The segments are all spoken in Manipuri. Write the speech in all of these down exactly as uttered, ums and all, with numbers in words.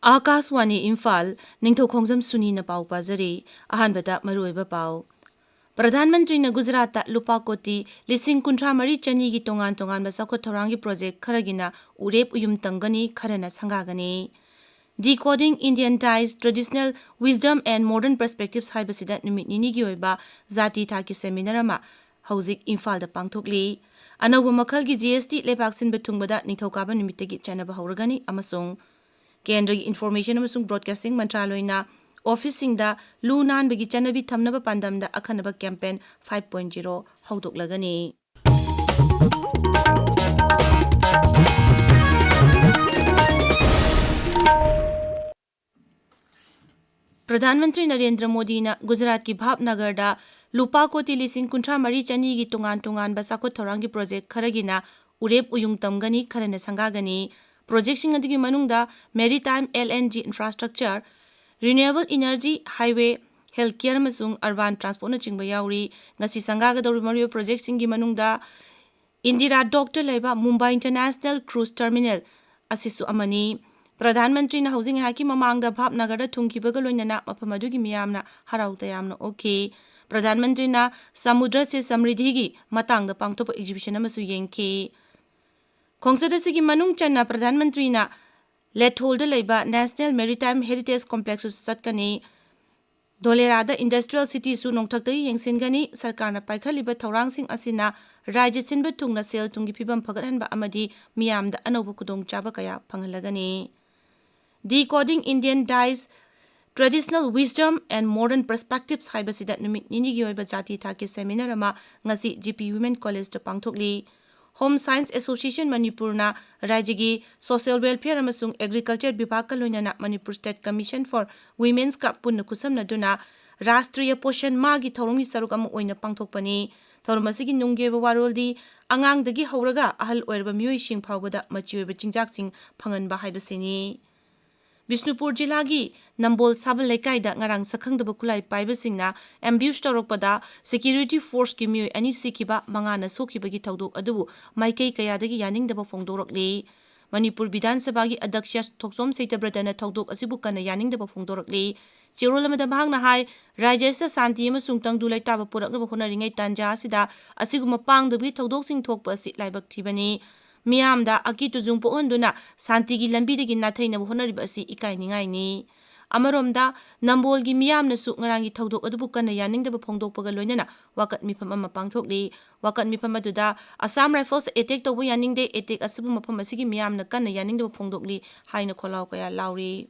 ꯑꯥꯀꯥꯁꯋꯥꯅꯤ ꯏꯝꯐꯥꯜ, ꯅꯤꯡꯊꯧꯈꯣꯡꯖꯝ ꯁꯨꯅꯤꯅ ꯄꯥꯎ ꯄꯥꯖꯔꯤ꯫ ꯑꯍꯥꯟꯕꯗ ꯃꯔꯨꯑꯣꯏꯕ ꯄꯥꯎ꯫ ꯄ꯭ꯔꯙꯥꯟ ꯃꯟꯇ꯭ꯔꯤꯅ ꯒꯨꯖꯔꯥꯠꯇ ꯂꯨꯄꯥ ꯀꯣꯇꯤ ꯂꯤꯁꯤꯡ ꯀꯨꯟꯊ꯭ꯔꯥ ꯃꯔꯤ ꯆꯅꯤꯒꯤ ꯇꯣꯉꯥꯟ ꯇꯣꯉꯥꯟꯕ ꯆꯥꯎꯈꯠ ꯊꯧꯔꯥꯡꯒꯤ ꯄ꯭ꯔꯣꯖꯦꯛ ꯈꯔꯒꯤꯅ ꯎꯔꯦꯞ ꯎꯌꯨꯝ ꯇꯝꯒꯅꯤ, ꯈꯔꯅ ꯁꯪꯒꯥꯒꯅꯤ꯫ Decoding Indian Ties, Traditional Wisdom and Modern Perspectives ꯍꯥꯏꯕꯁꯤꯗ ꯅꯨꯃꯤꯠ ꯅꯤꯅꯤꯒꯤ ꯑꯣꯏꯕ ꯖꯥꯇꯤ ꯊꯥꯛꯀꯤ ꯁꯦꯃꯤꯅꯥꯔ ꯑꯃ ꯍꯧꯖꯤꯛ ꯏꯝꯐꯥꯜꯗ ꯄꯥꯡꯊꯣꯛꯂꯤ꯫ ꯑꯅꯧꯕ ꯃꯈꯜꯒꯤ G S T ꯂꯩꯕꯥꯛ ꯁꯤꯟꯕ ꯊꯨꯡꯕꯗ ꯅꯤꯡꯊꯧꯀꯥꯕ ꯅꯨꯃꯤꯠꯇꯒꯤ ꯆꯠꯅꯕ ꯍꯧꯔꯒꯅꯤ ꯑꯃꯁꯨꯡ ꯀꯦꯟꯗ꯭ꯔꯒꯤ ꯏꯟꯐꯣꯔꯃꯦꯁꯟ ꯑꯃꯁꯨꯡ ꯕ꯭ꯔꯣꯗꯀꯥꯁꯇꯤꯡ ꯃꯟꯇ꯭ꯔꯥꯂꯣꯏꯅ ꯑꯣꯐꯤꯁꯁꯤꯡꯗ ꯂꯨ ꯅꯥꯟꯕꯒꯤ ꯆꯠꯅꯕꯤ ꯊꯝꯅꯕ ꯄꯥꯟꯗꯝꯗ ꯑꯈꯟꯅꯕ campaign five point zero ꯍꯧꯗꯣꯛꯂꯒꯅꯤ꯫ Pradhan Mantri Narendra ꯃꯣꯗꯤꯅ ꯒꯨꯖꯔꯥꯠꯀꯤ ꯚꯥꯕꯅꯒꯔꯗ ꯂꯨꯄꯥ ꯀꯣꯇꯤ ꯂꯤꯁꯤꯡ ꯀꯨꯟꯊ꯭ꯔꯥ ꯃꯔꯤ ꯆꯅꯤꯒꯤ ꯇꯣꯉꯥꯟ ꯇꯣꯉꯥꯟꯕ ꯆꯥꯎꯈꯠ ꯊꯧꯔꯥꯡꯒꯤ ꯄ꯭ꯔꯣꯖꯦꯛ ꯈꯔꯒꯤꯅ ꯎꯔꯦꯞ ꯎꯌꯨꯡ ꯇꯝꯒꯅꯤ, ꯈꯔꯅ ꯁꯪꯒꯥꯒꯅꯤ꯫ ꯄ꯭ꯔꯣꯖꯦꯛꯁꯤꯡ ꯑꯗꯨꯒꯤ ꯃꯅꯨꯡꯗ maritime L N G infrastructure, renewable energy, highway, health care ꯑꯃꯁꯨꯡ urban transportꯅꯆꯤꯡꯕ ꯌꯥꯎꯔꯤ꯫ ꯉꯁꯤ ꯁꯪꯒꯥꯒꯗꯧꯔꯤꯕ ꯃꯔꯨꯑꯣꯏꯕ ꯄ꯭ꯔꯣꯖꯦꯛꯁꯤꯡꯒꯤ ꯃꯅꯨꯡꯗ ꯏꯟꯗꯤꯔꯥ ꯗꯣꯛꯇ ꯂꯩꯕ ꯃꯨꯝꯕꯥꯏ International Cruise Terminal ꯑꯁꯤꯁꯨ ꯑꯃꯅꯤ꯫ ꯄ꯭ꯔꯙꯥꯟ ꯃꯟꯇ꯭ꯔꯤꯅ ꯍꯧꯖꯤꯛ ꯉꯥꯏꯍꯥꯛꯀꯤ ꯃꯃꯥꯡꯗ ꯚꯥꯕꯅꯒꯔꯗ ꯊꯨꯡꯈꯤꯕꯒ ꯂꯣꯏꯅꯅ ꯃꯐꯝ ꯑꯗꯨꯒꯤ ꯃꯤꯌꯥꯝꯅ ꯍꯔꯥꯎ ꯇꯌꯥꯝꯅ ꯑꯣꯛꯈꯤ꯫ ꯄ꯭ꯔꯙꯥꯟ ꯃꯟꯇ꯭ꯔꯤꯅ ꯁꯃꯨꯗ꯭ꯔ ꯁꯦ ꯁꯃ꯭ꯔꯤꯙꯤꯒꯤ ꯃꯇꯥꯡꯗ ꯄꯥꯡꯊꯣꯛꯄ exhibition ꯑꯃꯁꯨ ꯌꯦꯡꯈꯤ꯫ ꯈꯣꯡꯆꯠ ꯑꯁꯤꯒꯤ ꯃꯅꯨꯡ ꯆꯟꯅ ꯄ꯭ꯔꯙꯥꯟ ꯃꯟꯇ꯭ꯔꯤꯅ ꯂꯦꯊꯣꯜꯗ ꯂꯩꯕ National Maritime Heritage Complexꯁꯨ ꯆꯠꯀꯅꯤ꯫ ꯙꯣꯂꯦꯔꯥꯗ Industrial Cityꯁꯨ ꯅꯣꯡꯊꯛꯇꯒꯤ ꯌꯦꯡꯁꯤꯟꯒꯅꯤ꯫ ꯁꯔꯀꯥꯔꯅ ꯄꯥꯏꯈꯠꯂꯤꯕ ꯊꯧꯔꯥꯡꯁꯤꯡ ꯑꯁꯤꯅ ꯔꯥꯖ꯭ꯌ ꯁꯤꯟꯕ ꯊꯨꯡꯅ ꯁꯦꯜ ꯊꯨꯝꯒꯤ ꯐꯤꯕꯝ ꯐꯒꯠꯍꯟꯕ ꯑꯃꯗꯤ ꯃꯤꯌꯥꯝꯗ ꯑꯅꯧꯕ ꯈꯨꯗꯣꯡꯆꯥꯕ ꯀꯌꯥ ꯐꯪꯍꯜꯂꯒꯅꯤ꯫ Decoding Indian Ties, Traditional Wisdom and Modern Perspectives ꯍꯥꯏꯕꯁꯤꯗ ꯅꯨꯃꯤꯠ ꯅꯤꯅꯤꯒꯤ ꯑꯣꯏꯕ ꯖꯥꯇꯤ ꯊꯥꯛꯀꯤ ꯁꯦꯃꯤꯅꯥꯔ ꯑꯃ ꯉꯁꯤ G P Women Collegeꯇ ꯄꯥꯡꯊꯣꯛꯂꯤ꯫ Home Science Association ꯃꯅꯤꯄꯨꯔꯅ ꯔꯥꯖ꯭ꯌꯒꯤ Social Welfare ꯑꯃꯁꯨꯡ Agriculture ꯕꯤꯚꯥꯒꯀ ꯂꯣꯏꯅꯅ Manipur State Commission for Women'sꯀ ꯄꯨꯟꯅ ꯈꯨꯠꯁꯝꯅꯗꯨꯅ ꯔꯥꯁꯇ꯭ꯔꯤꯌ ꯄꯣꯁꯟ ꯃꯥꯍꯒꯤ ꯊꯧꯔꯝꯒꯤ ꯁꯔꯨꯛ ꯑꯃ ꯑꯣꯏꯅ ꯄꯥꯡꯊꯣꯛꯄꯅꯤ꯫ ꯊꯧꯔꯝ ꯑꯁꯤꯒꯤ ꯅꯨꯡꯒꯤ ꯑꯣꯏꯕ ꯋꯥꯔꯣꯜꯗꯤ ꯑꯉꯥꯡꯗꯒꯤ ꯍꯧꯔꯒ ꯑꯍꯜ ꯑꯣꯏꯔꯕ ꯃꯤꯑꯣꯏꯁꯤꯡ ꯐꯥꯎꯕꯗ ꯃꯆꯤ ꯑꯣꯏꯕ ꯆꯤꯟꯖꯥꯛꯁꯤꯡ ꯐꯪꯍꯟꯕ ꯍꯥꯏꯕꯁꯤꯅꯤ꯫ ꯕꯤꯁꯅꯨꯄꯨꯔ ꯖꯤꯂꯥꯒꯤ ꯅꯝꯕꯣꯜ ꯁꯥꯕꯜ ꯂꯩꯀꯥꯏꯗ ꯉꯔꯥꯡ ꯁꯛꯈꯪꯗꯕ ꯈꯨꯠꯂꯥꯏ ꯄꯥꯏꯕꯁꯤꯡꯅ ambush ꯇꯧꯔꯛꯄꯗ security forceꯀꯤ ꯃꯤꯑꯣꯏ ꯑꯅꯤ ꯁꯤꯈꯤꯕ, ꯃꯉꯥꯅ ꯁꯣꯛꯈꯤꯕꯒꯤ ꯊꯧꯗꯣꯛ ꯑꯗꯨꯕꯨ ꯃꯥꯏꯀꯩ ꯀꯌꯥꯗꯒꯤ ꯌꯥꯅꯤꯡꯗꯕ ꯐꯣꯡꯗꯣꯔꯛꯂꯤ꯫ ꯃꯅꯤꯄꯨꯔ ꯕꯤꯙꯥꯟ ꯁꯚꯥꯒꯤ ꯑꯗ꯭ꯌꯛꯁ ꯊꯣꯛꯆꯣꯝ ꯁꯩꯇꯕ꯭ꯔꯇꯅ ꯊꯧꯗꯣꯛ ꯑꯁꯤꯕꯨ ꯀꯟꯅ ꯌꯥꯅꯤꯡꯗꯕ ꯐꯣꯡꯗꯣꯔꯛꯂꯤ꯫ ꯆꯦꯔꯣꯜ ꯑꯃꯗ ꯃꯍꯥꯛꯅ ꯍꯥꯏ, ꯔꯥꯖ꯭ꯌ ꯑꯁꯤꯗ ꯁꯥꯟꯇꯤ ꯑꯃꯁꯨꯡ ꯇꯪꯗꯨ ꯂꯩꯇꯥꯕ ꯄꯨꯔꯛꯅꯕ ꯍꯣꯠꯅꯔꯤꯉꯩ ꯇꯥꯟꯖꯥ ꯑꯁꯤꯗ ꯑꯁꯤꯒꯨꯝꯕ ꯄꯥꯡꯗꯕꯒꯤ ꯊꯧꯗꯣꯛꯁꯤꯡ ꯊꯣꯛꯄ ꯑꯁꯤ ꯂꯥꯏꯕꯛ ꯊꯤꯕꯅꯤ꯫ ꯃꯤꯌꯥꯝꯗ ꯑꯀꯤ ꯇꯨꯖꯨꯡ ꯄꯣꯛꯍꯟꯗꯨꯅ ꯁꯥꯟꯇꯤꯒꯤ ꯂꯝꯕꯤꯗꯒꯤ ꯅꯥꯊꯩꯅꯕ ꯍꯣꯠꯅꯔꯤꯕ ꯑꯁꯤ ꯏꯀꯥꯏꯅꯤꯡꯉꯥꯏꯅꯤ꯫ ꯑꯃꯔꯣꯝꯗ, ꯅꯝꯕꯣꯜꯒꯤ ꯃꯤꯌꯥꯝꯅꯁꯨ ꯉꯔꯥꯡꯒꯤ ꯊꯧꯗꯣꯛ ꯑꯗꯨꯕꯨ ꯀꯟꯅ ꯌꯥꯅꯤꯡꯗꯕ ꯐꯣꯡꯗꯣꯛꯄꯒ ꯂꯣꯏꯅꯅ ꯋꯥꯀꯠ ꯃꯤꯐꯝ ꯑꯃ ꯄꯥꯡꯊꯣꯛꯂꯤ꯫ ꯋꯥꯀꯠ ꯃꯤꯐꯝ ꯑꯗꯨꯗ ꯑꯁꯥꯝ ꯔꯥꯏꯐꯜꯁ ꯑꯦꯇꯦꯛ ꯇꯧꯕ ꯌꯥꯅꯤꯡꯗꯦ, ꯑꯦꯇꯦꯛ ꯑꯁꯤꯕꯨ ꯃꯐꯝ ꯑꯁꯤꯒꯤ ꯃꯤꯌꯥꯝꯅ ꯀꯟꯅ ꯌꯥꯅꯤꯡꯗꯕ ꯐꯣꯡꯗꯣꯛꯂꯤ ꯍꯥꯏꯅ ꯈꯣꯜꯂꯥꯎ ꯀꯌꯥ ꯂꯥꯎꯔꯤ꯫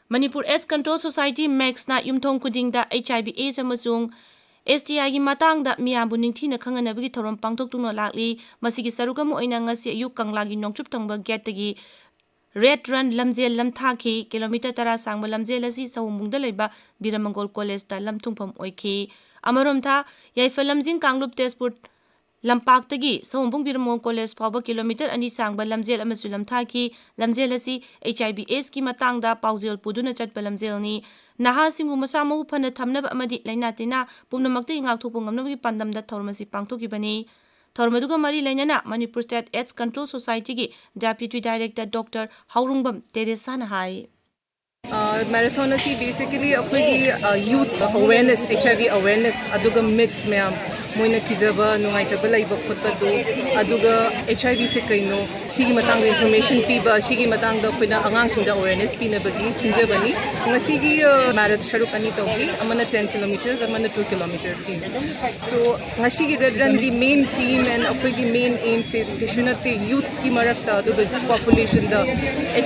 ꯃꯅꯤꯄꯨꯔ AIDS Control Society, ꯃꯦꯛꯁꯅ ꯌꯨꯝꯊꯣꯡ ꯈꯨꯗꯤꯡꯗ HIV AIDS ꯑꯃꯁꯨꯡ STIꯒꯤ ꯃꯇꯥꯡꯗ ꯃꯤꯌꯥꯝꯕꯨ ꯅꯤꯡꯊꯤꯅ ꯈꯪꯍꯟꯅꯕꯒꯤ ꯊꯧꯔꯝ ꯄꯥꯡꯊꯣꯛꯇꯨꯅ ꯂꯥꯛꯂꯤ꯫ ꯃꯁꯤꯒꯤ ꯁꯔꯨꯛ ꯑꯃ ꯑꯣꯏꯅ ꯉꯁꯤ ꯑꯌꯨꯛ ꯀꯪꯂꯥꯒꯤ ꯅꯣꯡꯆꯨꯞ ꯊꯪꯕ ꯒꯦꯠꯇꯒꯤ ꯔꯦꯗ ꯔꯟ ꯂꯝꯖꯦꯜ ꯂꯝꯊꯥꯈꯤ꯫ ꯀꯤꯂꯣꯃꯤꯇꯔ ꯇꯔꯥ ꯁꯥꯡꯕ ꯂꯝꯖꯦꯜ ꯑꯁꯤ ꯁꯑꯣꯝꯕꯨꯡꯗ ꯂꯩꯕ ꯕꯤꯔꯃꯪꯒꯣꯜ ꯀꯣꯂꯦꯖꯇ ꯂꯝꯊꯨꯡꯐꯝ ꯑꯣꯏꯈꯤ꯫ ꯑꯃꯔꯣꯝꯗ, ꯌꯥꯏꯐ ꯂꯝꯖꯤꯡ ꯀꯥꯡꯂꯨꯞ ꯇꯦꯖꯄꯨꯔ ꯂꯝꯄꯥꯛꯇꯒꯤ ꯁꯑꯣꯝꯕꯨꯡ ꯕꯤꯔꯃꯪꯒꯣꯜ ꯀꯣꯂꯦꯖ ꯐꯥꯎꯕ ꯀꯤꯂꯣꯃꯤꯇꯔ ꯑꯅꯤ ꯁꯥꯡꯕ ꯂꯝꯖꯦꯜ ꯑꯃꯁꯨ ꯂꯝꯊꯥꯈꯤ꯫ ꯂꯝꯖꯦꯜ ꯑꯁꯤ HIV AIDS ꯀꯤ ꯃꯇꯥꯡꯗ ꯄꯥꯎꯖꯦꯜ ꯄꯨꯗꯨꯅ ꯆꯠꯄ ꯂꯝꯖꯦꯜꯅꯤ꯫ ꯅꯍꯥꯁꯤꯡꯕꯨ ꯃꯁꯥ ꯃꯎ ꯐꯅ ꯊꯝꯅꯕ ꯑꯃꯗꯤ ꯂꯥꯏꯅꯥ ꯇꯤꯟꯅꯥ ꯄꯨꯝꯅꯃꯛꯇꯒꯤ ꯉꯥꯛꯊꯣꯛꯄ ꯉꯝꯅꯕꯒꯤ ꯄꯥꯟꯗꯝꯗ ꯊꯧꯔꯝ ꯑꯁꯤ ꯄꯥꯡꯊꯣꯛꯈꯤꯕꯅꯤ꯫ ꯊꯧꯔꯝ ꯑꯗꯨꯒ ꯃꯔꯤ ꯂꯩꯅꯅ Manipur state AIDS Control Society ꯒꯤ Deputy Director Doctor ꯍꯥꯎꯔꯨꯡꯕꯝ ꯇꯦꯔꯦꯁꯥꯅ ꯍꯥꯏ꯫ ꯃꯦꯔꯥꯊꯣꯟ ꯑꯁꯤ basically ꯑꯩꯈꯣꯏꯒꯤ ꯌꯨꯠ ꯑꯋꯦꯔꯅꯦꯁ, HIV ꯑꯋꯦꯔꯅꯦꯁ, ꯑꯗꯨꯒ ꯃꯤꯠꯁ ꯃꯌꯥꯝ, ꯃꯣꯏꯅ ꯀꯤꯖꯕ, ꯅꯨꯡꯉꯥꯏꯇꯕ ꯂꯩꯕ ꯈꯣꯠꯄꯗꯣ, ꯑꯗꯨꯒ HIVꯁꯦ ꯀꯩꯅꯣ, ꯁꯤꯒꯤ ꯃꯇꯥꯡꯗ ꯏꯟꯐꯣꯔꯃꯦꯁꯟ ꯄꯤꯕ, ꯁꯤꯒꯤ ꯃꯇꯥꯡꯗ ꯑꯩꯈꯣꯏꯅ ꯑꯉꯥꯡꯁꯤꯡꯗ ꯑꯋꯦꯔꯅꯦꯁ ꯄꯤꯅꯕꯒꯤ ꯁꯤꯟꯖꯕꯅꯤ꯫ ꯉꯁꯤꯒꯤ ꯃꯦꯔꯥꯊꯣꯟ ꯁꯔꯨꯛ ꯑꯅꯤ ꯇꯧꯈꯤ, ꯑꯃꯅ ten kilometers, ꯑꯃꯅ two kilometersꯀꯤ꯫ So ꯉꯁꯤꯒꯤ ꯔꯦꯗ ꯔꯟꯒꯤ ꯃꯦꯟ ꯊꯤꯝ ꯑꯦꯟ ꯑꯩꯈꯣꯏꯒꯤ ꯃꯦꯟ ꯑꯦꯝꯁꯦ ꯀꯩꯁꯨ ꯅꯠꯇꯦ, ꯌꯨꯠꯀꯤ ꯃꯔꯛꯇ ꯑꯗꯨꯒ ꯄꯣꯄꯨꯂꯦꯁꯟꯗ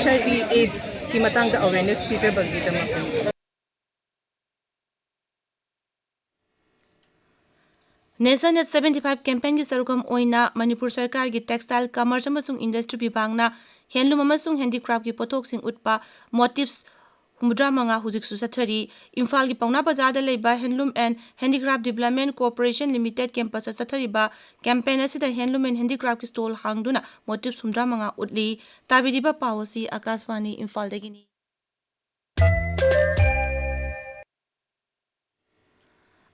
HIV AIDS ꯀꯤ ꯃꯇꯥꯡꯗ ꯑꯋꯦꯔꯅꯦꯁ ꯄꯤꯖꯕꯒꯤꯗꯃꯛꯇꯅꯤ꯫ Nation at seventy five campaignꯒꯤ ꯁꯔꯨꯛ ꯑꯃ ꯑꯣꯏꯅ ꯃꯅꯤꯄꯨꯔ ꯁꯔꯀꯥꯔꯒꯤ Textile, Commerce ꯑꯃꯁꯨꯡ Industry ꯕꯤꯚꯥꯒꯅ ꯍꯦꯟꯂꯨꯝ ꯑꯃꯁꯨꯡ ꯍꯦꯟꯗꯤꯀ꯭ꯔꯥꯐꯀꯤ ꯄꯣꯠꯊꯣꯛꯁꯤꯡ ꯎꯠꯄ ꯃꯣꯇꯤꯞꯁ ꯍꯨꯝꯐꯨꯇꯔꯥ ꯃꯉꯥ ꯍꯧꯖꯤꯛꯁꯨ ꯆꯠꯊꯔꯤ꯫ ꯏꯝꯐꯥꯜꯒꯤ ꯄꯥꯎꯅꯥ ꯕꯖꯥꯔꯗ ꯂꯩꯕ Handloom and Handicraft Development Corporation Limited campusꯇ ꯆꯠꯊꯔꯤꯕ campaign ꯑꯁꯤꯗ handloom and handicraftꯀꯤ stall ꯍꯥꯡꯗꯨꯅ ꯃꯣꯇꯤꯞꯁ ꯍꯨꯝꯐꯨꯇꯔꯥ ꯃꯉꯥ ꯎꯠꯂꯤ꯫ ꯇꯥꯕꯤꯔꯤꯕ ꯄꯥꯎ ꯑꯁꯤ ꯑꯥꯀꯥꯁꯕꯥꯅꯤ ꯏꯝꯐꯥꯜꯗꯒꯤꯅꯤ꯫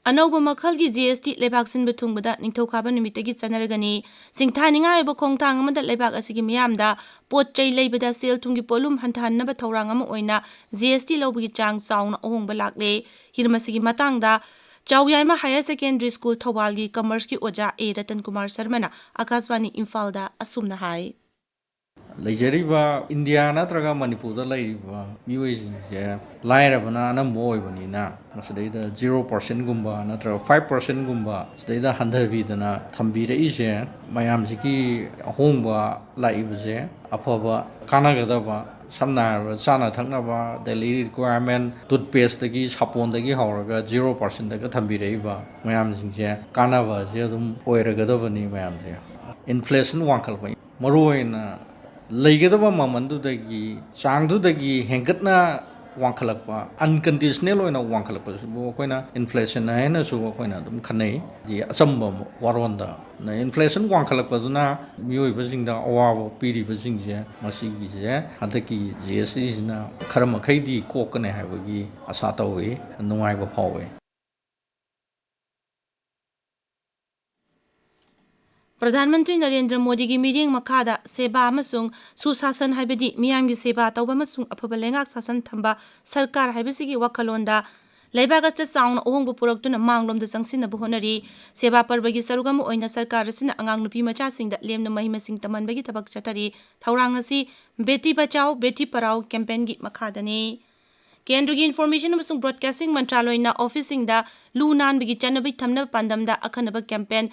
ꯑꯅꯧꯕ ꯃꯈꯜꯒꯤ ꯖꯤ ꯑꯦꯁ ꯇꯤ ꯂꯩꯕꯥꯛ ꯁꯤꯟꯕ ꯊꯨꯡꯕꯗ ꯅꯤꯡꯊꯧꯀꯥꯕ ꯅꯨꯃꯤꯠꯇꯒꯤ ꯆꯠꯅꯔꯒꯅꯤ꯫ ꯁꯤꯡꯊꯥꯅꯤꯡꯉꯥꯏ ꯑꯣꯏꯕ ꯈꯣꯡꯊꯥꯡ ꯑꯃꯗ ꯂꯩꯕꯥꯛ ꯑꯁꯤꯒꯤ ꯃꯤꯌꯥꯝꯗ ꯄꯣꯠ ꯆꯩ ꯂꯩꯕꯗ ꯁꯦꯜ ꯊꯨꯝꯒꯤ ꯄꯣꯠꯂꯨꯝ ꯍꯟꯊꯍꯟꯅꯕ ꯊꯧꯔꯥꯡ ꯑꯃ ꯑꯣꯏꯅ ꯖꯤ ꯑꯦꯁ ꯇꯤ ꯂꯧꯕꯒꯤ ꯆꯥꯡ ꯆꯥꯎꯅ ꯑꯍꯣꯡꯕ ꯂꯥꯛꯂꯦ꯫ ꯍꯤꯔꯝ ꯑꯁꯤꯒꯤ ꯃꯇꯥꯡꯗ ꯆꯥꯎꯌꯥꯏꯃ ꯍꯥꯌꯔ ꯁꯦꯀꯦꯟꯗꯔꯤ ꯁ꯭ꯀꯨꯜ ꯊꯧꯕꯥꯜꯒꯤ ꯀꯃꯔꯁꯀꯤ ꯑꯣꯖꯥ ꯑꯦ ꯔꯇꯟ ꯀꯨꯃꯥꯔ ꯁꯔꯃꯅ ꯑꯀꯥꯁꯕꯥꯅꯤ ꯏꯝꯐꯥꯜꯗ ꯑꯁꯨꯝꯅ ꯍꯥꯏ꯫ ꯂꯩꯖꯔꯤꯕ ꯏꯟꯗꯤꯌꯥ ꯅꯠꯇ꯭ꯔꯒ ꯃꯅꯤꯄꯨꯔꯗ ꯂꯩꯔꯤꯕ ꯃꯤꯑꯣꯏꯁꯤꯡꯁꯦ ꯂꯥꯏꯔꯕꯅ ꯑꯅꯝꯕ ꯑꯣꯏꯕꯅꯤꯅ, ꯃꯁꯤꯗꯩꯗ ꯖꯤꯔꯣ ꯄꯥꯔꯁꯦꯟꯒꯨꯝꯕ ꯅꯠꯇ꯭ꯔꯒ ꯐꯥꯏꯚ ꯄꯥꯔꯁꯦꯟꯒꯨꯝꯕ ꯁꯤꯗꯩꯗ ꯍꯟꯊꯕꯤꯗꯅ ꯊꯝꯕꯤꯔꯛꯏꯁꯦ, ꯃꯌꯥꯝꯁꯤꯒꯤ ꯑꯍꯣꯡꯕ ꯂꯥꯛꯏꯕꯁꯦ ꯑꯐꯕ, ꯀꯥꯟꯅꯒꯗꯕ, ꯁꯝꯅ ꯍꯥꯏꯔꯕꯗ ꯆꯥꯅ ꯊꯛꯅꯕ, ꯗꯦꯂꯤ ꯔꯤꯀ꯭ꯋꯥꯌꯔꯃꯦꯟ, ꯇꯨꯠꯄꯦꯁꯇꯒꯤ ꯁꯥꯄꯣꯟꯗꯒꯤ ꯍꯧꯔꯒ ꯖꯤꯔꯣ ꯄꯥꯔꯁꯦꯟꯗꯒ ꯊꯝꯕꯤꯔꯛꯏꯕ ꯃꯌꯥꯝꯁꯤꯡꯁꯦ ꯀꯥꯟꯅꯕꯁꯦ ꯑꯗꯨꯝ ꯑꯣꯏꯔꯒꯗꯕꯅꯤ ꯃꯌꯥꯝꯁꯦ꯫ ꯏꯟꯐ꯭ꯂꯦꯁꯟ ꯋꯥꯡꯈꯠꯂꯛꯄ, ꯃꯔꯨꯑꯣꯏꯅ ꯂꯩꯒꯗꯕ ꯃꯃꯜꯗꯨꯗꯒꯤ, ꯆꯥꯡꯗꯨꯗꯒꯤ ꯍꯦꯟꯒꯠꯅ ꯋꯥꯡꯈꯠꯂꯛꯄ, ꯑꯟꯀꯟꯗꯤꯁꯅꯦꯜ ꯑꯣꯏꯅ ꯋꯥꯡꯈꯠꯂꯛꯄꯁꯤꯕꯨ ꯑꯩꯈꯣꯏꯅ ꯏꯟꯐ꯭ꯂꯦꯁꯟ ꯍꯥꯏꯅꯁꯨ ꯑꯩꯈꯣꯏꯅ ꯑꯗꯨꯝ ꯈꯟꯅꯩ꯫ ꯍꯥꯏꯗꯤ ꯑꯆꯝꯕ ꯋꯥꯔꯣꯟꯗ, ꯏꯟꯐ꯭ꯂꯦꯁꯟ ꯋꯥꯡꯈꯠꯂꯛꯄꯗꯨꯅ ꯃꯤꯑꯣꯏꯕꯁꯤꯡꯗ ꯑꯋꯥꯕ ꯄꯤꯔꯤꯕꯁꯤꯡꯁꯦ, ꯃꯁꯤꯒꯤꯁꯦ ꯍꯟꯗꯛꯀꯤ ꯖꯤ ꯑꯦꯁ ꯇꯤꯁꯤꯅ ꯈꯔ ꯃꯈꯩꯗꯤ ꯀꯣꯛꯀꯅꯤ ꯍꯥꯏꯕꯒꯤ ꯑꯁꯥ ꯇꯧꯏ, ꯅꯨꯡꯉꯥꯏꯕ ꯐꯥꯎꯏ꯫ ꯄ꯭ꯔꯙꯥꯟ ꯃꯟꯇ꯭ꯔꯤ ꯅꯔꯦꯟꯗ꯭ꯔ ꯃꯣꯗꯤꯒꯤ ꯃꯤꯠꯌꯦꯡ ꯃꯈꯥꯗ ꯁꯦꯕꯥ ꯑꯃꯁꯨꯡ ꯁꯨꯁꯥꯁꯟ, ꯍꯥꯏꯕꯗꯤ ꯃꯤꯌꯥꯝꯒꯤ ꯁꯦꯕꯥ ꯇꯧꯕ ꯑꯃꯁꯨꯡ ꯑꯐꯕ ꯂꯩꯉꯥꯛ ꯁꯥꯁꯟ ꯊꯝꯕ ꯁꯔꯀꯥꯔ ꯍꯥꯏꯕꯁꯤꯒꯤ ꯋꯥꯈꯜꯂꯣꯟꯗ ꯂꯩꯕꯥꯛ ꯑꯁꯤꯗ ꯆꯥꯎꯅ ꯑꯍꯣꯡꯕ ꯄꯨꯔꯛꯇꯨꯅ ꯃꯥꯡꯂꯣꯝꯗ ꯆꯪꯁꯤꯟꯅꯕ ꯍꯣꯠꯅꯔꯤ꯫ ꯁꯦꯕꯥ ꯄꯔꯕꯒꯤ ꯁꯔꯨꯛ ꯑꯃ ꯑꯣꯏꯅ ꯁꯔꯀꯥꯔ ꯑꯁꯤꯅ ꯑꯉꯥꯡ ꯅꯨꯄꯤ ꯃꯆꯥꯁꯤꯡꯗ ꯂꯦꯝꯅ ꯃꯍꯩ ꯃꯁꯤꯡ ꯇꯝꯍꯟꯕꯒꯤ ꯊꯕꯛ ꯆꯠꯊꯔꯤ꯫ ꯊꯧꯔꯥꯡ ꯑꯁꯤ ꯕꯦꯇꯤ ꯕꯆꯥꯎ, ꯕꯦꯇꯤ ꯄꯔꯥꯎ ꯀꯦꯝꯄꯦꯟꯒꯤ ꯃꯈꯥꯗꯅꯤ꯫ ꯀꯦꯟꯗ꯭ꯔꯒꯤ ꯏꯟꯐꯣꯔꯃꯦꯁꯟ ꯑꯃꯁꯨꯡ ꯕ꯭ꯔꯣꯗꯀꯥꯁꯇꯤꯡ ꯃꯟꯇ꯭ꯔꯥꯂꯣꯏꯅ ꯑꯣꯐꯤꯁꯁꯤꯡꯗ ꯂꯨ ꯅꯥꯟꯕꯒꯤ ꯆꯠꯅꯕꯤ ꯊꯝꯅꯕ ꯄꯥꯟꯗꯝꯗ ꯑꯈꯟꯅꯕ ꯀꯦꯝꯄꯦꯟ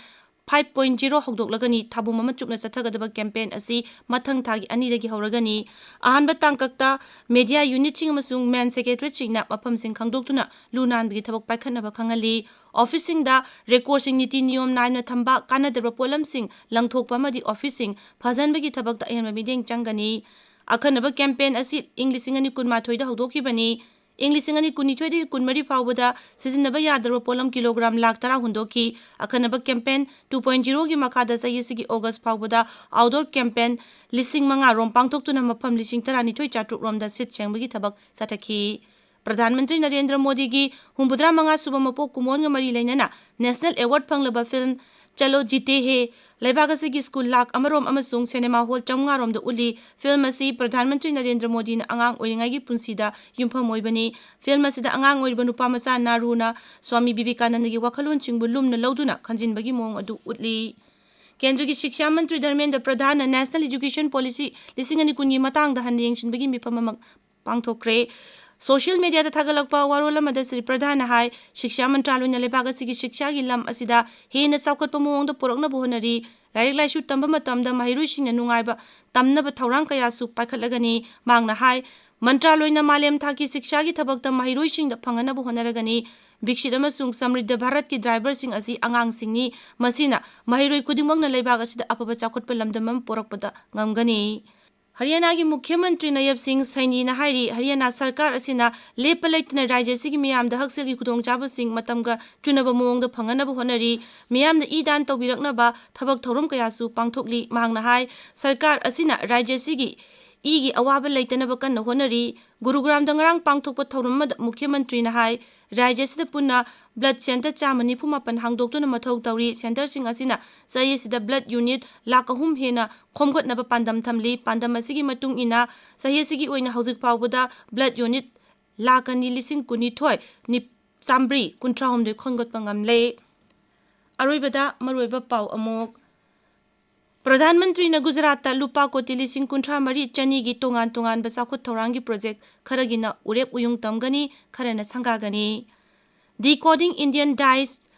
ꯐꯥꯏꯚ ꯄꯣꯏꯟ ꯖꯤꯔꯣ ꯍꯧꯗꯣꯛꯂꯒꯅꯤ꯫ ꯊꯥꯕꯨꯝ ꯑꯃ ꯆꯨꯞꯅ ꯆꯠꯊꯒꯗꯕ ꯀꯦꯝꯄꯦꯟ ꯑꯁꯤ ꯃꯊꯪ ꯊꯥꯒꯤ ꯑꯅꯤꯗꯒꯤ ꯍꯧꯔꯒꯅꯤ꯫ ꯑꯍꯥꯟꯕ ꯇꯥꯡꯀꯛꯇ ꯃꯦꯗꯤꯌꯥ ꯌꯨꯅꯤꯠꯁꯤꯡ ꯑꯃꯁꯨꯡ ꯃꯦꯟ ꯁꯦꯀ꯭ꯔꯦꯇꯔꯤꯁꯤꯡꯅ ꯃꯐꯝꯁꯤꯡ ꯈꯪꯗꯣꯛꯇꯨꯅ ꯂꯨ ꯅꯥꯟꯕꯒꯤ ꯊꯕꯛ ꯄꯥꯏꯈꯠꯅꯕ ꯈꯪꯍꯜꯂꯤ꯫ ꯑꯣꯐꯤꯁꯁꯤꯡꯗ ꯔꯦꯀꯣꯔꯗꯁꯤꯡ ꯅꯤꯇꯤ ꯅꯤꯌꯣꯝ ꯅꯥꯏꯅ ꯊꯝꯕ, ꯀꯥꯟꯅꯗꯕ ꯄꯣꯠꯂꯝꯁꯤꯡ ꯂꯪꯊꯣꯛꯄ ꯑꯃꯗꯤ ꯑꯣꯐꯤꯁꯁꯤꯡ ꯐꯖꯍꯟꯕꯒꯤ ꯊꯕꯛꯇ ꯑꯍꯦꯟꯕ ꯃꯤꯠꯌꯦꯡ ꯆꯪꯒꯅꯤ꯫ ꯑꯈꯟꯅꯕ ꯀꯦꯝꯄꯦꯟ ꯑꯁꯤ ꯏꯪ ꯂꯤꯁꯤꯡ ꯑꯅꯤ ꯀꯨꯟꯃꯥꯊꯣꯏꯗ ꯍꯧꯗꯣꯛꯈꯤꯕꯅꯤ꯫ ꯏꯪ ꯂꯤꯁꯤꯡ ꯑꯅꯤ ꯀꯨꯟꯅꯤꯊꯣꯏꯗꯒꯤ ꯀꯨꯟꯃꯔꯤ ꯐꯥꯎꯕꯗ ꯁꯤꯖꯤꯟꯅꯕ ꯌꯥꯗ꯭ꯔꯕ ꯄꯣꯠꯂꯝ ꯀꯤꯂꯣꯒ꯭ꯔꯥꯝ ꯂꯥꯈ ꯇꯔꯥ ꯍꯨꯟꯗꯣꯛꯈꯤ꯫ ꯑꯈꯟꯅꯕ ꯀꯦꯝꯄꯦꯟ ꯇꯨ ꯄꯣꯏꯟ ꯖꯤꯔꯣꯒꯤ ꯃꯈꯥꯗ ꯆꯍꯤ ꯑꯁꯤꯒꯤ ꯑꯣꯒꯁ ꯐꯥꯎꯕꯗ ꯑꯥꯎꯠꯗꯣꯔ ꯀꯦꯝꯄꯦꯟ ꯂꯤꯁꯤꯡ ꯃꯉꯥ ꯔꯣꯝ ꯄꯥꯡꯊꯣꯛꯇꯨꯅ ꯃꯐꯝ ꯂꯤꯁꯤꯡ ꯇꯔꯥꯅꯤꯊꯣꯏ ꯆꯥꯇ꯭ꯔꯨꯛ ꯔꯣꯝꯗ ꯁꯤꯠ ꯁꯦꯡꯕꯒꯤ ꯊꯕꯛ ꯆꯠꯊꯈꯤ꯫ ꯄ꯭ꯔꯙꯥꯟ ꯃꯟꯇ꯭ꯔꯤ ꯅꯔꯦꯟꯗ꯭ꯔ ꯃꯣꯗꯤꯒꯤ ꯍꯨꯝꯐꯨꯇꯔꯥ ꯃꯉꯥ ꯁꯨꯕ ꯃꯄꯣꯛ ꯀꯨꯝꯑꯣꯟꯒ ꯃꯔꯤ ꯂꯩꯅꯅ National Award ꯐꯪꯂꯕ film ꯆꯂꯣ ꯖꯤꯇꯦ ꯍꯦ ꯂꯩꯕꯥꯛ ꯑꯁꯤꯒꯤ school ꯂꯥꯈ ꯑꯃꯔꯣꯝ ꯑꯃꯁꯨꯡ cinema hall ꯆꯥꯃꯉꯥ ꯔꯣꯝꯗ ꯎꯠꯂꯤ꯫ Film ꯑꯁꯤ ꯄ꯭ꯔꯙꯥꯟ ꯃꯟꯇ꯭ꯔꯤ ꯅꯔꯦꯟꯗ꯭ꯔ ꯃꯣꯗꯤꯅ ꯑꯉꯥꯡ ꯑꯣꯏꯔꯤꯉꯩꯒꯤ ꯄꯨꯟꯁꯤꯗ ꯌꯨꯝꯐꯝ ꯑꯣꯏꯕꯅꯤ꯫ Film ꯑꯁꯤꯗ ꯑꯉꯥꯡ ꯑꯣꯏꯔꯤꯕ ꯅꯨꯄꯥ ꯃꯆꯥ ꯅꯥꯔꯨꯅ ꯁ꯭ꯋꯥꯃꯤ ꯕꯤꯕꯦꯀꯥꯅꯟꯗꯒꯤ ꯋꯥꯈꯜꯂꯣꯟꯁꯤꯡꯕꯨ ꯂꯨꯝꯅ ꯂꯧꯗꯨꯅ ꯈꯟꯖꯤꯟꯕꯒꯤ ꯃꯑꯣꯡ ꯑꯗꯨ ꯎꯠꯂꯤ꯫ ꯀꯦꯟꯗ꯭ꯔꯒꯤ ꯁꯤꯛꯁꯥ ꯃꯟꯇ꯭ꯔꯤ ꯙꯔꯃꯦꯟꯗ꯭ꯔ ꯄ꯭ꯔꯙꯥꯟꯅ National Education Policy ꯂꯤꯁꯤꯡ ꯑꯅꯤ ꯀꯨꯟꯒꯤ ꯃꯇꯥꯡꯗ ꯍꯟꯅ ꯌꯦꯡꯁꯤꯟꯕꯒꯤ ꯃꯤꯐꯝ ꯑꯃ ꯄꯥꯡꯊꯣꯛꯈ꯭ꯔꯦ꯫ Social media ꯗ ꯊꯥꯒꯠꯂꯛꯄ ꯋꯥꯔꯣꯜ ꯑꯃꯗ ꯁ꯭ꯔꯤ ꯄ꯭ꯔꯙꯥꯟꯅ ꯍꯥꯏ, ꯁꯤꯛꯁꯥ ꯃꯟꯇ꯭ꯔꯥꯂꯣꯏꯅ ꯂꯩꯕꯥꯛ ꯑꯁꯤꯒꯤ ꯁꯤꯛꯁꯥꯒꯤ ꯂꯝ ꯑꯁꯤꯗ ꯍꯦꯟꯅ ꯆꯥꯎꯈꯠꯄ ꯃꯑꯣꯡꯗ ꯄꯨꯔꯛꯅꯕ ꯍꯣꯠꯅꯔꯤ꯫ ꯂꯥꯏꯔꯤꯛ ꯂꯥꯏꯁꯨ ꯇꯝꯕ ꯃꯇꯝꯗ ꯃꯍꯩꯔꯣꯏꯁꯤꯡꯅ ꯅꯨꯡꯉꯥꯏꯕ ꯇꯝꯅꯕ ꯊꯧꯔꯥꯡ ꯀꯌꯥꯁꯨ ꯄꯥꯏꯈꯠꯂꯒꯅꯤ꯫ ꯃꯍꯥꯛꯅ ꯍꯥꯏ, ꯃꯟꯇ꯭ꯔꯥꯂꯣꯏꯅ ꯃꯥꯂꯦꯝ ꯊꯥꯛꯀꯤ ꯁꯤꯛꯁꯥꯒꯤ ꯊꯕꯛꯇ ꯃꯍꯩꯔꯣꯏꯁꯤꯡꯗ ꯐꯪꯍꯟꯅꯕ ꯍꯣꯠꯅꯔꯒꯅꯤ꯫ ꯕꯤꯛꯁꯤꯠ ꯑꯃꯁꯨꯡ ꯁꯃ꯭ꯔꯤꯗꯙ ꯚꯥꯔꯠꯀꯤ driver ꯁꯤꯡ ꯑꯁꯤ ꯑꯉꯥꯡꯁꯤꯡꯅꯤ꯫ ꯃꯁꯤꯅ ꯃꯍꯩꯔꯣꯏ ꯈꯨꯗꯤꯡꯃꯛꯅ ꯂꯩꯕꯥꯛ ꯑꯁꯤꯗ ꯑꯐꯕ ꯆꯥꯎꯈꯠꯄ ꯂꯝꯗꯝ ꯑꯃ ꯄꯨꯔꯛꯄꯗ ꯉꯝꯒꯅꯤ꯫ ꯍꯔꯤꯌꯥꯅꯥꯒꯤ ꯃꯨꯈ꯭ꯌ ꯃꯟꯇ꯭ꯔꯤ ꯅꯌꯕ ꯁꯤꯡ ꯁꯩꯅꯤꯅ ꯍꯥꯏꯔꯤ, ꯍꯔꯤꯌꯥꯅꯥ ꯁꯔꯀꯥꯔ ꯑꯁꯤꯅ ꯂꯦꯞꯄ ꯂꯩꯇꯅ ꯔꯥꯖ꯭ꯌ ꯑꯁꯤꯒꯤ ꯃꯤꯌꯥꯝꯗ ꯍꯛꯁꯦꯜꯒꯤ ꯈꯨꯗꯣꯡꯆꯥꯕꯁꯤꯡ ꯃꯇꯝꯒ ꯆꯨꯅꯕ ꯃꯑꯣꯡꯗ ꯐꯪꯍꯟꯅꯕ ꯍꯣꯠꯅꯔꯤ꯫ ꯃꯤꯌꯥꯝꯅ ꯏ ꯗꯥꯟ ꯇꯧꯕꯤꯔꯛꯅꯕ ꯊꯕꯛ ꯊꯧꯔꯝ ꯀꯌꯥꯁꯨ ꯄꯥꯡꯊꯣꯛꯂꯤ꯫ ꯃꯍꯥꯛꯅ ꯍꯥꯏ, ꯁꯔꯀꯥꯔ ꯑꯁꯤꯅ ꯔꯥꯖ꯭ꯌ ꯑꯁꯤꯒꯤ ꯏꯒꯤ ꯑꯋꯥꯕ ꯂꯩꯇꯅꯕ ꯀꯟꯅ ꯍꯣꯠꯅꯔꯤ꯫ ꯒꯨꯔꯨꯒ꯭ꯔꯥꯝꯗ ꯉꯔꯥꯡ ꯄꯥꯡꯊꯣꯛꯄ ꯊꯧꯔꯝ ꯑꯃꯗ ꯃꯨꯈ꯭ꯌ ꯃꯟꯇ꯭ꯔꯤꯅ ꯍꯥꯏ, ꯔꯥꯖ꯭ꯌ ꯑꯁꯤꯗ ꯄꯨꯟꯅ blood centre ꯆꯥꯝꯃ ꯅꯤꯐꯨ ꯃꯥꯄꯟ ꯍꯥꯡꯗꯣꯛꯇꯨꯅ ꯃꯊꯧ ꯇꯧꯔꯤ꯫ Centre ꯁꯤꯡ ꯑꯁꯤꯅ ꯆꯍꯤ ꯑꯁꯤꯗ blood unit ꯂꯥꯈ ꯑꯍꯨꯝ ꯍꯦꯟꯅ ꯈꯣꯝꯒꯠꯅꯕ ꯄꯥꯟꯗꯝ ꯊꯝꯂꯤ꯫ ꯄꯥꯟꯗꯝ ꯑꯁꯤꯒꯤ ꯃꯇꯨꯡ ꯏꯟꯅ ꯆꯍꯤ ꯑꯁꯤꯒꯤ ꯑꯣꯏꯅ ꯍꯧꯖꯤꯛ ꯐꯥꯎꯕꯗ blood unit ꯂꯥꯈ ꯑꯅꯤ ꯂꯤꯁꯤꯡ ꯀꯨꯟꯅꯤꯊꯣꯏ ꯅꯤ-, ꯆꯥꯝꯃꯔꯤ ꯀꯨꯟꯊ꯭ꯔꯥꯍꯨꯝꯗꯣꯏ ꯈꯣꯝꯒꯠꯄ ꯉꯝꯂꯦ꯫ ꯑꯔꯣꯏꯕꯗ ꯃꯔꯨꯑꯣꯏꯕ ꯄꯥꯎ ꯑꯃꯨꯛ꯫ ꯄ꯭ꯔꯙꯥꯟ ꯃꯟꯇ꯭ꯔꯤꯅ ꯒꯨꯖꯔꯥꯠꯇ ꯂꯨꯄꯥ ꯀꯣꯇꯤ ꯂꯤꯁꯤꯡ ꯀꯨꯟꯊ꯭ꯔꯥ ꯃꯔꯤ ꯆꯅꯤꯒꯤ ꯇꯣꯉꯥꯟ ꯇꯣꯉꯥꯟꯕ ꯆꯥꯎꯈꯠ ꯊꯧꯔꯥꯡꯒꯤ project, ꯈꯔꯒꯤꯅ ꯎꯔꯦꯞ ꯎꯌꯨꯡ ꯇꯝꯒꯅꯤ, ꯈꯔꯅ ꯁꯪꯒꯥꯒꯅꯤ꯫ Decoding Indian Dies,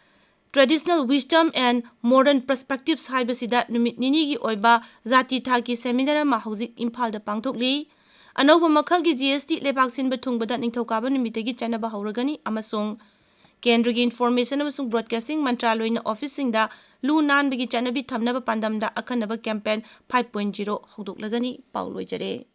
Traditional Wisdom and Modern Perspectives ꯍꯥꯏꯕꯁꯤꯗ ꯅꯨꯃꯤꯠ ꯅꯤꯅꯤꯒꯤ ꯑꯣꯏꯕ ꯖꯥꯇꯤ ꯊꯥꯛꯀꯤ seminar ꯑꯃ ꯍꯧꯖꯤꯛ ꯏꯝꯐꯥꯜꯗ ꯄꯥꯡꯊꯣꯛꯂꯤ꯫ ꯑꯅꯧꯕ ꯃꯈꯜꯒꯤ G S T ꯂꯩꯕꯥꯛ ꯁꯤꯟꯕ ꯊꯨꯡꯕꯗ ꯅꯤꯡꯊꯧꯀꯥꯕ ꯅꯨꯃꯤꯠꯇꯒꯤ ꯆꯠꯅꯕ ꯍꯧꯔꯒꯅꯤ ꯑꯃꯁꯨꯡ ꯀꯦꯟꯗ꯭ꯔꯒꯤ Information ꯑꯃꯁꯨꯡ Broadcasting ꯃꯟꯇ꯭ꯔꯥꯂꯣꯏꯅ office ꯁꯤꯡꯗ ꯂꯨ ꯅꯥꯟꯕꯒꯤ ꯆꯠꯅꯕꯤ ꯊꯝꯅꯕ ꯄꯥꯟꯗꯝꯗ ꯑꯈꯟꯅꯕ campaign five point zero ꯍꯧꯗꯣꯛꯂꯒꯅꯤ꯫ ꯄꯥꯎ ꯂꯣꯏꯖꯔꯦ꯫